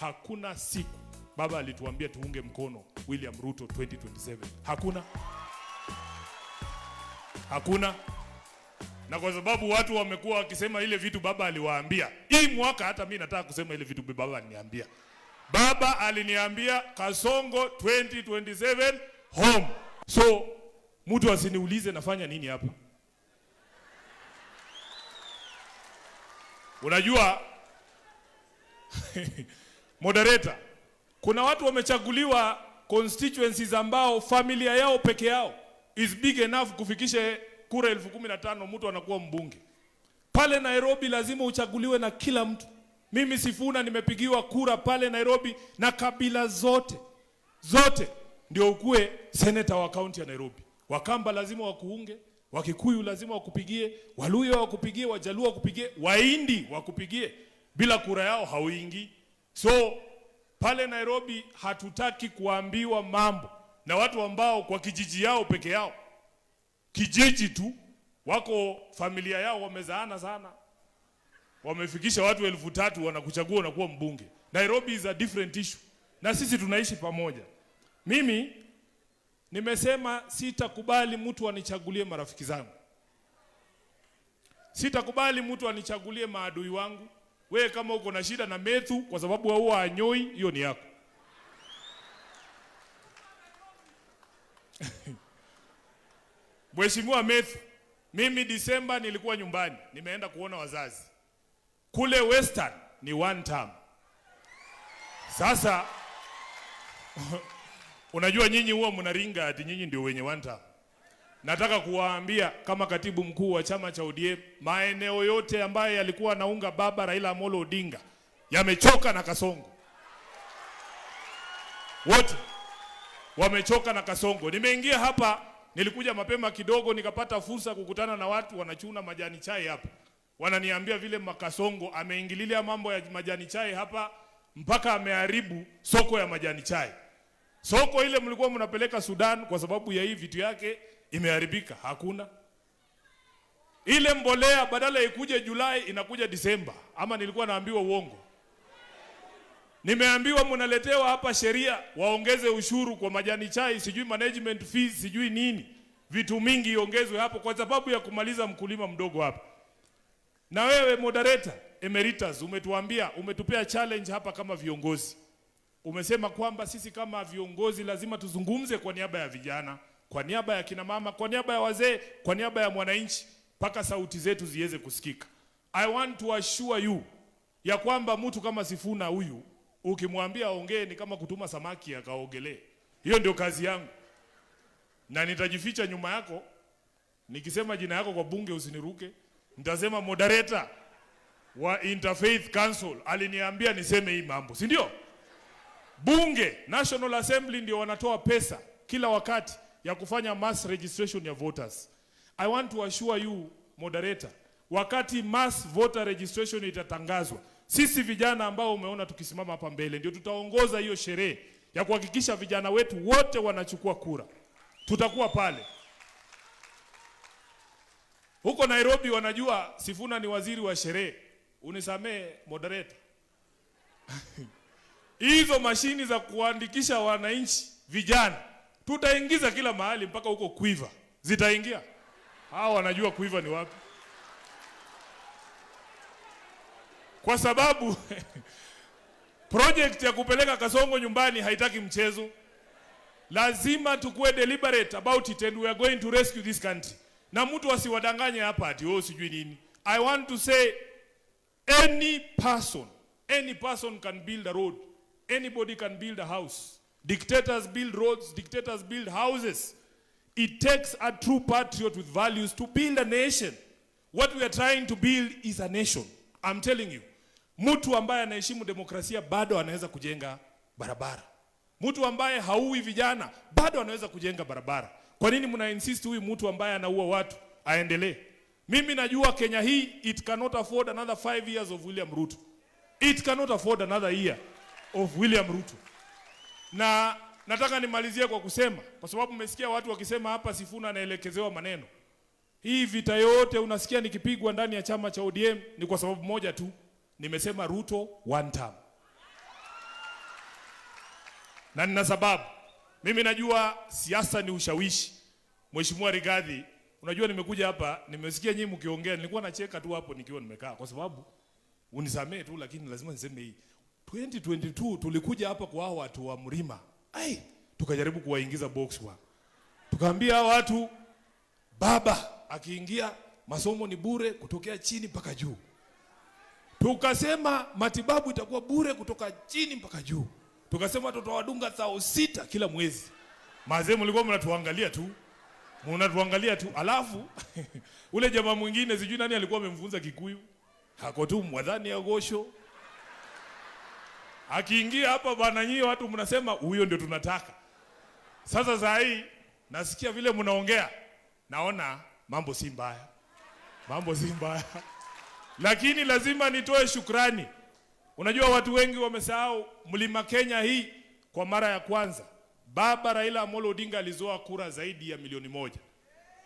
Hakuna siku baba alituambia tuunge mkono William Ruto 2027. Hakuna. Hakuna. Na kwa sababu watu wamekuwa wakisema ile vitu baba aliwaambia, hii mwaka hata mimi nataka kusema ile vitu baba aliniambia. Baba aliniambia Kasongo 2027 home. So mtu asiniulize nafanya nini hapa. Unajua moderator, kuna watu wamechaguliwa constituencies ambao familia yao peke yao is big enough kufikisha kura 15,000, mtu anakuwa mbunge. Pale Nairobi lazima uchaguliwe na kila mtu. Mimi Sifuna nimepigiwa kura pale Nairobi na kabila zote zote, ndio ukue senator wa kaunti ya Nairobi. Wakamba lazima wakuunge, Wakikuyu lazima wakupigie, Waluya wakupigie, Wajaluo wakupigie, Wahindi wakupigie. Bila kura yao hauingii. So pale Nairobi hatutaki kuambiwa mambo na watu ambao kwa kijiji yao peke yao, kijiji tu wako familia yao wamezaana sana, wamefikisha watu 3,000 wanakuchagua unakuwa mbunge. Nairobi is a different issue, na sisi tunaishi pamoja. Mimi nimesema sitakubali mtu anichagulie marafiki zangu, sitakubali mtu anichagulie maadui wangu. Wewe kama uko na shida na Methu kwa sababu huwa anyoi, hiyo ni yako. Mheshimiwa Methu, mimi Disemba nilikuwa nyumbani, nimeenda kuona wazazi. Kule Western ni one term. Sasa unajua nyinyi huwa mnaringa ati nyinyi ndio wenye one term. Nataka kuwaambia kama katibu mkuu wa chama cha ODM, maeneo yote ambayo yalikuwa naunga baba Raila Amolo Odinga yamechoka na Kasongo. Wote wamechoka na Kasongo. Nimeingia hapa, nilikuja mapema kidogo nikapata fursa kukutana na watu wanachuna majani chai hapa. Wananiambia vile Makasongo ameingililia mambo ya majani chai hapa mpaka ameharibu soko ya majani chai. Soko ile mlikuwa mnapeleka Sudan kwa sababu ya hii vitu yake imeharibika, hakuna. Ile mbolea badala ikuje Julai inakuja Disemba. Ama nilikuwa naambiwa uongo? Nimeambiwa mnaletewa hapa sheria waongeze ushuru kwa majani chai, sijui management fees, sijui nini. Vitu mingi iongezwe hapo kwa sababu ya kumaliza mkulima mdogo hapa. Na wewe moderator emeritus umetuambia, umetupea challenge hapa kama viongozi. Umesema kwamba sisi kama viongozi lazima tuzungumze kwa niaba ya vijana, kwa niaba ya kina mama, kwa niaba ya wazee, kwa niaba ya mwananchi, mpaka sauti zetu ziweze kusikika. I want to assure you ya kwamba mtu kama Sifuna huyu ukimwambia aongee ni kama kutuma samaki akaogelee. Hiyo ndio kazi yangu. Na nitajificha nyuma yako. Nikisema jina yako kwa bunge usiniruke. Nitasema moderator wa Interfaith Council aliniambia niseme hii mambo, si ndio? Bunge, National Assembly ndio wanatoa pesa kila wakati ya kufanya mass registration ya voters. I want to assure you moderator, wakati mass voter registration itatangazwa, sisi vijana ambao umeona tukisimama hapa mbele ndio tutaongoza hiyo sherehe ya kuhakikisha vijana wetu wote wanachukua kura. Tutakuwa pale. Huko Nairobi wanajua Sifuna ni waziri wa sherehe. Unisamee moderator. Hizo mashini za kuandikisha wananchi vijana tutaingiza kila mahali mpaka huko Quiver. Zitaingia. Hao wanajua Quiver ni wapi. Kwa sababu project ya kupeleka Kasongo nyumbani haitaki mchezo. Lazima tukue deliberate about it and we are going to rescue this country. Na mtu asiwadanganye hapa ati wewe sijui nini. I want to say any person can build a road. Anybody can build a house. Dictators build roads, dictators build houses. It takes a true patriot with values to build a nation. What we are trying to build is a nation. I'm telling you. Mtu ambaye anaheshimu demokrasia bado anaweza kujenga barabara. Mtu ambaye haui vijana bado anaweza kujenga barabara. Kwa nini mna insist huyu mtu ambaye anaua watu aendelee? Mimi najua Kenya hii it cannot afford another 5 years of William Ruto. It cannot afford another year of William Ruto. Na nataka nimalizie kwa kusema, kwa sababu mmesikia watu wakisema hapa Sifuna anaelekezewa maneno. Hii vita yote unasikia nikipigwa ndani ya chama cha ODM ni kwa sababu moja tu. Nimesema Ruto one term. Na nina sababu. Mimi najua siasa ni ushawishi. Mheshimiwa Rigathi, unajua nimekuja hapa, nimesikia nyinyi mkiongea, nilikuwa nacheka tu hapo nikiwa nimekaa kwa sababu unisamee tu, lakini lazima niseme hii. 2022 tulikuja hapa kwa hao watu wa Mlima. Ai, tukajaribu kuwaingiza box wa. Tukaambia hao watu, baba akiingia masomo ni bure kutokea chini mpaka juu. Tukasema matibabu itakuwa bure kutoka chini mpaka juu. Tukasema tutawadunga 6,000 kila mwezi. Mazee mlikuwa mnatuangalia tu. Mnatuangalia tu. Alafu ule jamaa mwingine sijui nani alikuwa amemfunza Kikuyu. Hako tu mwadhani ya gosho. Akiingia hapa bwana, nyinyi watu mnasema huyo ndio tunataka. Sasa saa hii nasikia vile mnaongea, naona mambo si mbaya. Mambo si mbaya. Lakini lazima nitoe shukrani. Unajua watu wengi wamesahau Mlima Kenya hii kwa mara ya kwanza Baba Raila Amolo Odinga alizoa kura zaidi ya 1,000,000.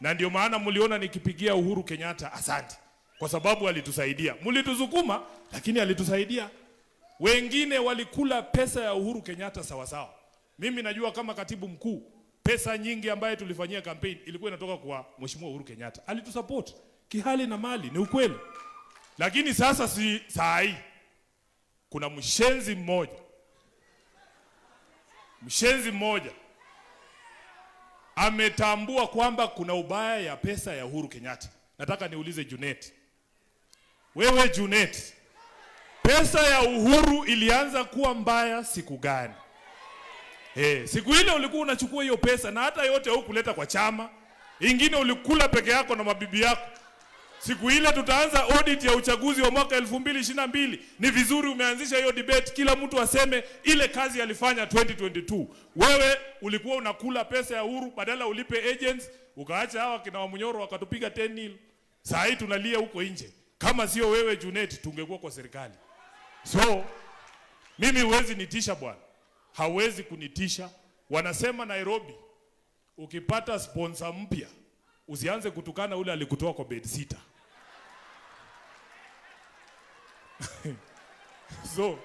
Na ndio maana mliona nikipigia Uhuru Kenyatta asante, kwa sababu alitusaidia. Mlitusukuma lakini alitusaidia. Wengine walikula pesa ya Uhuru Kenyatta sawa sawa. Mimi najua kama katibu mkuu, pesa nyingi ambayo tulifanyia campaign ilikuwa inatoka kwa Mheshimiwa Uhuru Kenyatta. Alitusupport kihali na mali, ni ukweli. Lakini sasa si saa hii kuna mshenzi mmoja. Mshenzi mmoja ametambua kwamba kuna ubaya ya pesa ya Uhuru Kenyatta. Nataka niulize Junet. Wewe Junet, pesa ya Uhuru ilianza kuwa mbaya siku gani? Siku ile ulikuwa unachukua hiyo pesa na hata yote hukuleta kwa chama. Ingine ulikula peke yako na mabibi yako. Siku ile tutaanza audit ya uchaguzi wa mwaka 2022. Ni vizuri umeanzisha hiyo debate, kila mtu aseme ile kazi alifanya 2022. Wewe ulikuwa unakula pesa ya Uhuru badala ulipe agents, ukaacha hawa kina Wamunyoro wakatupiga 10-0. Saa hii tunalia huko nje. Kama sio wewe Junet, tungekuwa kwa serikali. So mimi huwezi nitisha bwana. Hawezi kunitisha. Wanasema Nairobi ukipata sponsor mpya usianze kutukana ule alikutoa kwa bed sita. So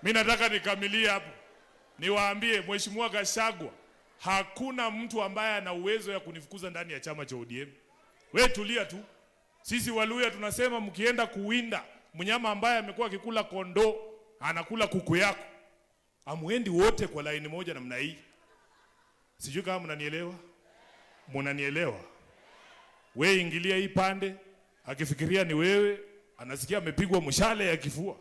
mimi nataka nikamilie hapo. Niwaambie Mheshimiwa Gachagua, hakuna mtu ambaye ana uwezo ya kunifukuza ndani ya chama cha ODM. We tulia tu. Sisi Waluya tunasema mkienda kuwinda mnyama ambaye amekuwa akikula kondoo, anakula kuku yako, amuendi wote kwa laini moja namna hii. Sijui kama mnanielewa. Mnanielewa? We ingilia hii pande, akifikiria ni wewe, anasikia amepigwa mshale ya kifua.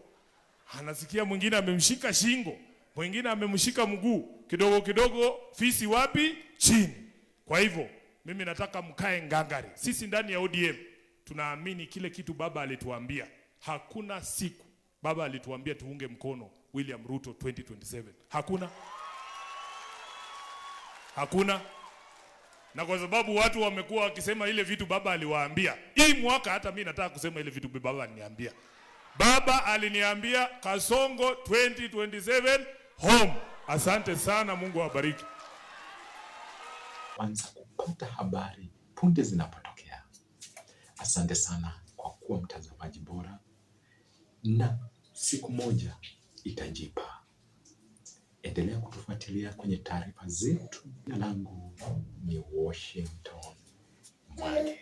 Anasikia mwingine amemshika shingo, mwingine amemshika mguu. Kidogo kidogo fisi wapi? Chini. Kwa hivyo mimi nataka mkae ngangari. Sisi ndani ya ODM tunaamini kile kitu baba alituambia. Hakuna siku baba alituambia tuunge mkono William Ruto 2027. Hakuna. Hakuna. Na kwa sababu watu wamekuwa wakisema ile vitu baba aliwaambia, hii mwaka hata mimi nataka kusema ile vitu baba aliniambia. Baba aliniambia Kasongo 2027 home. Asante sana, Mungu awabariki. Kwanza kupata habari punde zinapotokea. Asante sana kwa kuwa mtazamaji bora, na siku moja itajipa. Endelea kutufuatilia kwenye taarifa zetu. Jina langu ni Washington Mwage.